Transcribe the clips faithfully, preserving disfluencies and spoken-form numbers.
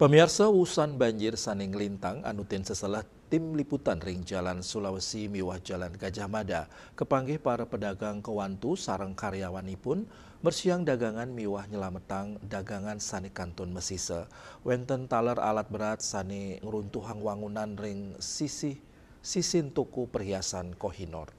Pamiarsa, usan banjir sané nglintang anu tin seseléh tim liputan ring Jalan Sulawesi miwah Jalan Gajah Mada kapanggih para pedagang kawantu sareng karyawanipun mersiang dagangan miwah nyelametang dagangan sané kantun masisa. Wénten taler alat berat sané ngruntuhang wangunan ring sisih sisin toko perhiasan Kohinoor.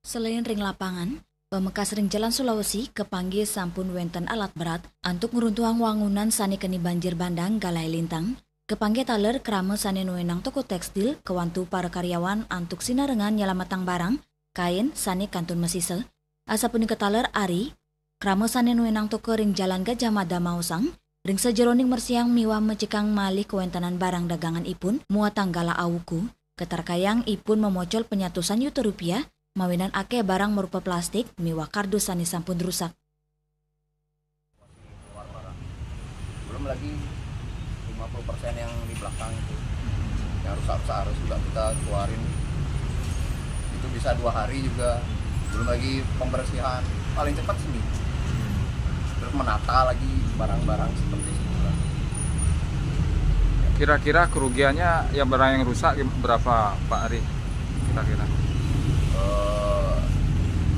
Selain ring lapangan, pamekas ring Jalan Sulawesi kapanggih sampun wénten alat berat antuk ngruntuhang wangunan sané keni banjir bandang galahé lintang, kapanggih taler krama sané nuénang toko tékstil kawantu para karyawan antuk sinarengan nyelametang barang, kain sané kantun masisa. Asapunika taler ari, krama sané nuénang toko ring Jalan Gajah Mada maosang, ring sajeroning mersiang miwah mecikang malih kawéntenan barang dagangan ipun muatang galah awuku, katarkayang ipun mamocol panyatusan yuta rupiah, mawinan akéh barang marupa plastik miwah kardus sané sampun rusak. Belum lagi lima puluh persen yang di belakang itu, yang rusak-rusak harus juga kita keluarin. Itu bisa dua hari juga. Belum lagi pembersihan, paling cepat seminggu. Terus menata lagi barang-barang seperti semula. Kira-kira kerugiannya, yang barang yang rusak, berapa, Pak Ari? Kira-kira? Eh,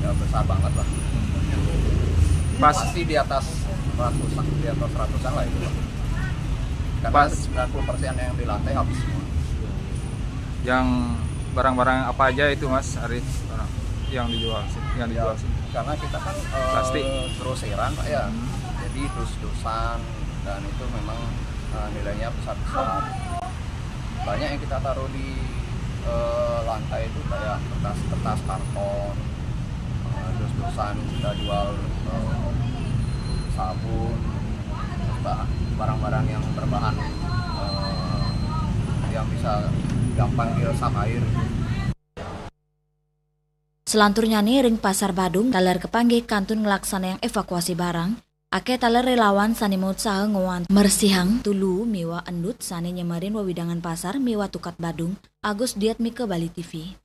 ya, besar banget lah. Pas Pasti di atas ratusan, di atas ratusan lah itu. Karena Pas. Sembilan puluh persen yang di lantai habis semua. Yang barang-barang apa aja itu, Mas Ari? Yang dijual sih, yang dijual sih. Karena kita kan eh, Plastik. Groseran, Pak, ya. Hmm. Jadi dus-dusan dan itu memang eh, nilainya besar-besar. Banyak yang kita taruh di eh, lantai itu kayak kertas-kertas, karton, eh, dus-dusan, kita jual eh, sabun, terus ba- barang-barang yang berbahan eh, yang bisa gampang diresap air. Selanturnyané ring Pasar Badung, taler kapanggih kantun nglaksanayang evakuasi barang. Akéh taler rélawan sané mautsaha ngwantu mersihang tulu miwah endut sané nyemerin wewidangan pasar miwah tukat Badung. Agus Diatmika, Bali T V.